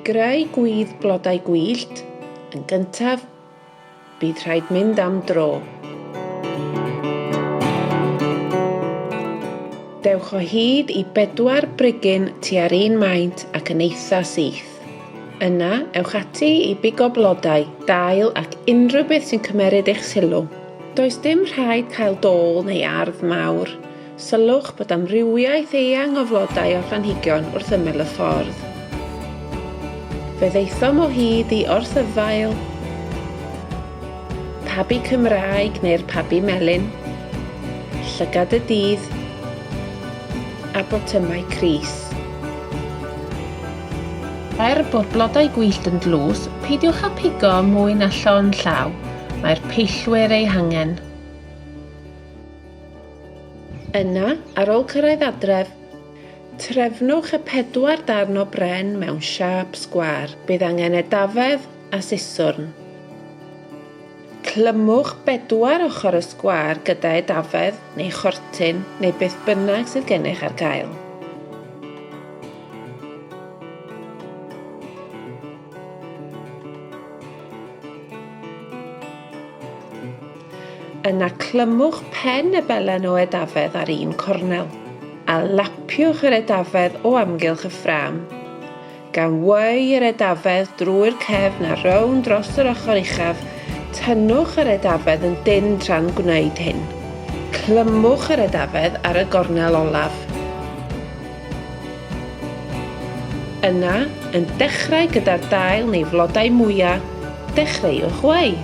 greu gwydd blodau gwyllt, yn gyntaf, bydd rhaid mynd am dro. Dewch o hyd i bedwar brigyn tua'r un maint ac yn eitha syth. Yna, ewch ati i bigo blodau, dail ac unrhyw beth sy'n cymeryd eich sylw. Does dim rhaid cael dôl neu ardd mawr. Sylwch bod amrywiaeth eang o flodau a phlanhigion wrth ymyl y ffordd. Fe ddaethom o hyd i orthyfail, pabi Cymraeg neu'r pabi melyn, llygad y dydd, a botymau crys. Er bod blodau gwyllt yn dlws, peidiwch â pigo mwy na llond llaw, mae'r peillwyr eu hangen. Yna, ar ôl cyrraedd adref, trefnwch y pedwar darn o bren mewn siâp sgwâr. Bydd angen edafedd a siswrn. Clymwch bedwar ochr y sgwâr gyda edafedd neu chortyn neu beth bynnag sydd gennych ar gael. Yna clymwch pen y belen o edafedd ar un cornel, a lapiwch yr edafedd o amgylch y ffrâm. Gan weu yr edafedd drwy'r cefn a rownd dros yr ochr uchaf, tynnwch yr edafedd yn dynn tra'n gwneud hyn. Clymwch yr edafedd ar y gornel olaf. Yna, yn dechrau gyda'r dail neu flodau mwya, dechreuwch weu.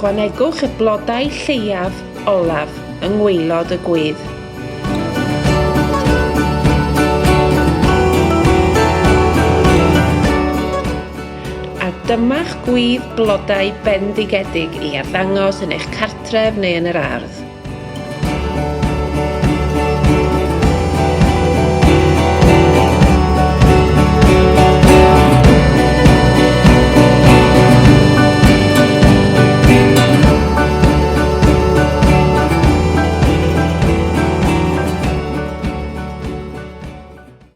Ychwanegwch y blodau lleiaf olaf yng ngwaelod y gwydd. A dyma'ch gwydd blodau bendigedig i arddangos yn eich cartref neu yn yr ardd.